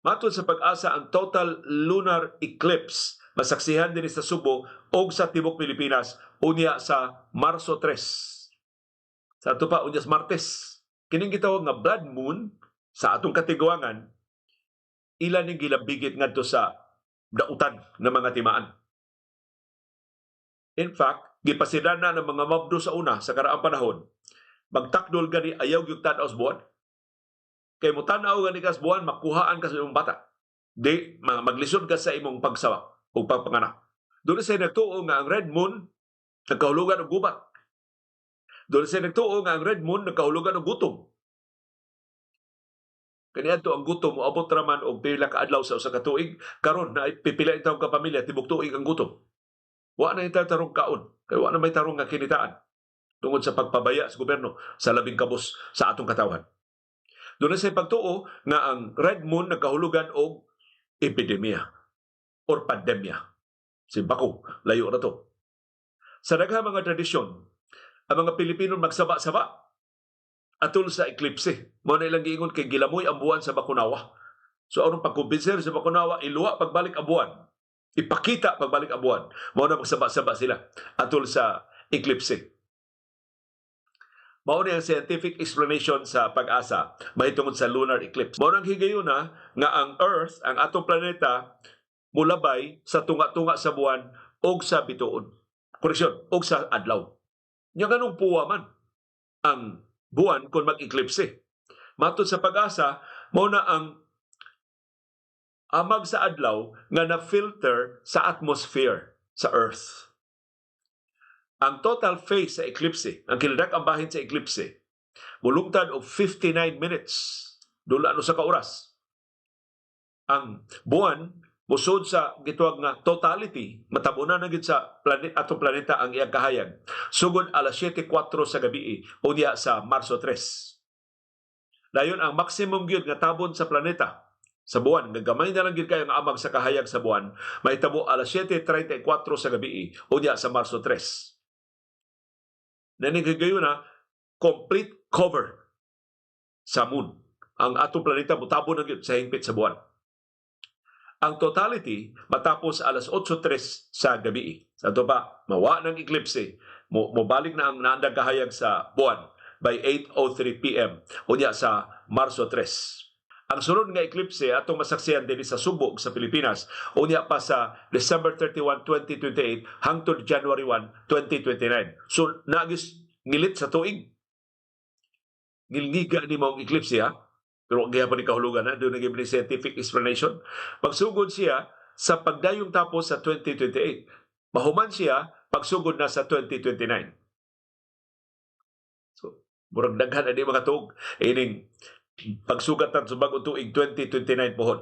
Matod sa Pag-asa, ang total lunar eclipse masaksihan dinhi sa Subo o sa tibok Pilipinas unya sa Marso 3. Sa ato pa, unya sa Martes. Kining gitawag nga blood moon sa atong katiguangan, ila ning gilambigit ngadto sa dautan ng mga timaan. In fact, gipasidan na ng mga mabdo sa una sa karaang panahon, magtakdol gani ayaw gyud tan-aw sa buwan. Kay mo tan-aw gani ka sa buwan, makuhaan ka sa imong bata. Di maglisod ka sa imong pagsawak o pagpanganak. Doon siya nagtuo nga ang red moon nagkahulugan og gubat. Doon siya nagtuo nga ang red moon nagkahulugan og gutom. Kaniadto ang gutom moabot ra man og pila ka adlaw sa usa ka tuig, karon na pipila intawon ka pamilya, tibok tuig ang gutom. Wa na intawon tarong kaon, kay wa na may tarong nga kinitaan tungod sa pagpabaya sa gobyerno sa labing kabus sa atong katawhan. Doon na sa pagtuo nga ang red moon nagkahulugan og epidemya or pandemya. Simbako, layo na to. Sa daghang mga tradisyon, ang mga Pilipino magsaba-saba atol sa eclipse. Mao na ilang giingon kay gilamoy ang buwan sa Bakunawa. So aron pagkumbinser sa Bakunawa, iluwa pagbalik ang buwan. Ipakita pagbalik ang buwan. Mao na magsaba-saba sila atol sa eclipse. Mao ni ang scientific explanation sa Pag-asa mahitungod sa lunar eclipse. Mao nang higayuna nga ang Earth, ang atong planeta, mulabay sa tunga-tunga sa buwan og sa bituon. Koreksyon, og sa adlaw. Nya nganong puwa man ang buwan kung mag-eclipse? Matod sa Pag-asa, mao na ang amag sa adlaw nga na-filter sa atmosphere sa Earth. Ang total phase sa eclipse, ang kinadak ang bahin sa eclipse, mulungtad og 59 minutes, dula no sa ka oras. Ang buwan musod sa gitawag nga totality, matabunan na gid sa planet atong planeta ang iyang kahayag. Sugod alas 7:04 sa gabi unya sa Marso 3. Dayon ang maximum gyud nga tabon sa planeta sa buwan, nga gamay na lang gyud kayo nga amag sa kahayag sa buwan, mahitabo alas 7:34 sa gabi unya sa Marso 3. Naning na complete cover sa moon. Ang atong planeta mutabon na gyud sa hingpit sa buwan. Ang totality matapos alas 8:03 sa gabi. Sa ato pa, mawa ng eclipse, mo mobalik na ang naandang kahayag sa buwan by 8:03 PM unya sa Marso 3. Ang sunod nga eclipse atong masaksihan dinhi sa Subo ug sa Pilipinas unya pa sa December 31, 2028 hangtod January 1, 2029. So nagis ngilit sa tuig. Ngilngiga ni mao ang eclipse ha. Pero ang gihapon ni kahulugan na, doon naging scientific explanation. Pagsugod siya sa pagdayong tapos sa 2028. Mahuman siya pagsugod na sa 2029. So, murag daghan na di mga tuog ining pagsugat sa bagong tuig 2029 pohon.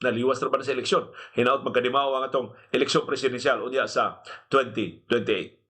Naliwas ra ba na sa eleksyon? Hinaot magkadimaw ang atong eleksyon presidensyal unya sa 2028.